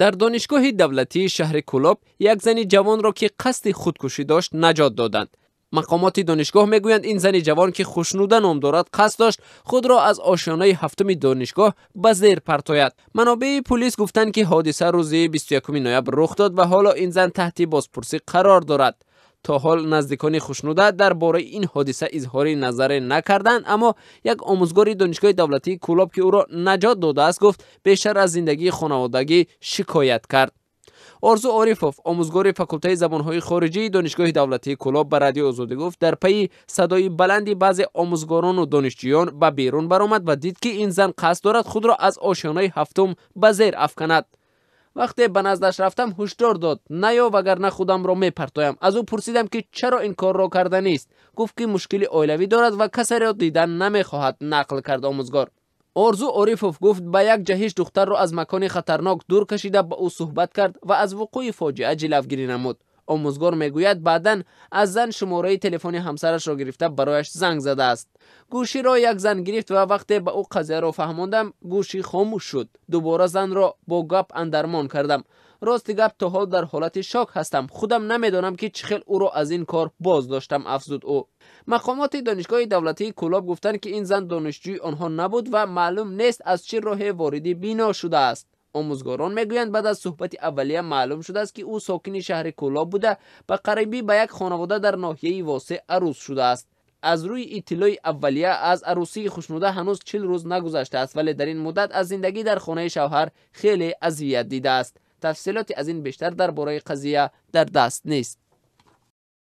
Дар донишгоҳи давлатии шаҳри Кӯлоб як зани ҷавонро, ки қасди худкушӣ дошт, наҷот доданд. Мақомоти донишгоҳ мегӯянд, ин зани ҷавон, ки Хушнуда ном дорад, қасд дошт худро аз ошёнаи ҳафтуми донишгоҳ ба зер партояд. Манобеи пулис гуфтанд, ки ҳодиса рӯзи 21 ноябр рух дод ва ҳоло ин зан таҳти бозпурсӣ қарор дорад. То ҳол наздикони Хушнуда дар бораи ин ҳодиса изҳори назаре накарданд, аммо як омӯзгори донишгоҳи давлатии Кӯлоб, ки ӯро наҷот додааст, гуфт бештар аз зиндагии хонаводагӣ шикоят кард. Орзу Орифов, омӯзгори факултаи забонҳои хориҷии донишгоҳи давлатии Кӯлоб, ба Радиои Озодӣ гуфт, дар пайи садои баланди баъзе омӯзгорону донишҷӯён ба берун баромад ва дид, ки ин зан қасд дорад худро аз ошёнаи ҳафтум ба зер афканад. Вақте ба наздаш рафтам, ҳушдор дод: наё, вагарна худамро мепартоям. Аз ӯ пурсидам, ки чаро ин корро карданист. Гуфт, ки мушкили оилавӣ дорад ва касеро дидан намехоҳад, нақл кард омӯзгор. Орзу Орифов гуфт, ба як ҷаҳиш духтарро аз макони хатарнок дур кашида, ба ӯ суҳбат кард ва аз вуқӯи фоҷиа ҷилавгирӣ намуд. Омӯзгор мегӯяд, баъдан аз зан шумораи телефони ҳамсарашро гирифта, барояш занг задааст. Гӯширо як зан гирифт ва вақте ба ӯ қазияро фаҳмондам, гӯшӣ хомӯш шуд. Дубора занро бо гап андармон кардам. Рости гап, то ҳол дар ҳолати шок ҳастам. Худам намедонам, ки чӣ хел ӯро аз ин кор боз доштам, афзуд ӯ. Мақомоти донишгоҳи давлатии Кӯлоб гуфтанд, ки ин зан донишҷӯи онҳо набуд ва маълум нест, аз чӣ роҳе вориди бино шудааст. Омӯзгорон мегӯянд, баъд аз суҳбати аввалия маълум шудааст, ки ӯ сокини шаҳри Кӯлоб буда, ба қарибӣ ба як хонавода дар ноҳияи Восеъ арӯс шудааст. Аз рӯи иттилои аввалия, аз арӯсии Хушнуда ҳанӯз 40 рӯз нагузаштааст, вале дар ин муддат аз зиндагӣ дар хонаи шавҳар хеле азият дидааст. Тафсилоти аз ин бештар дар бораи қазия дар даст нест.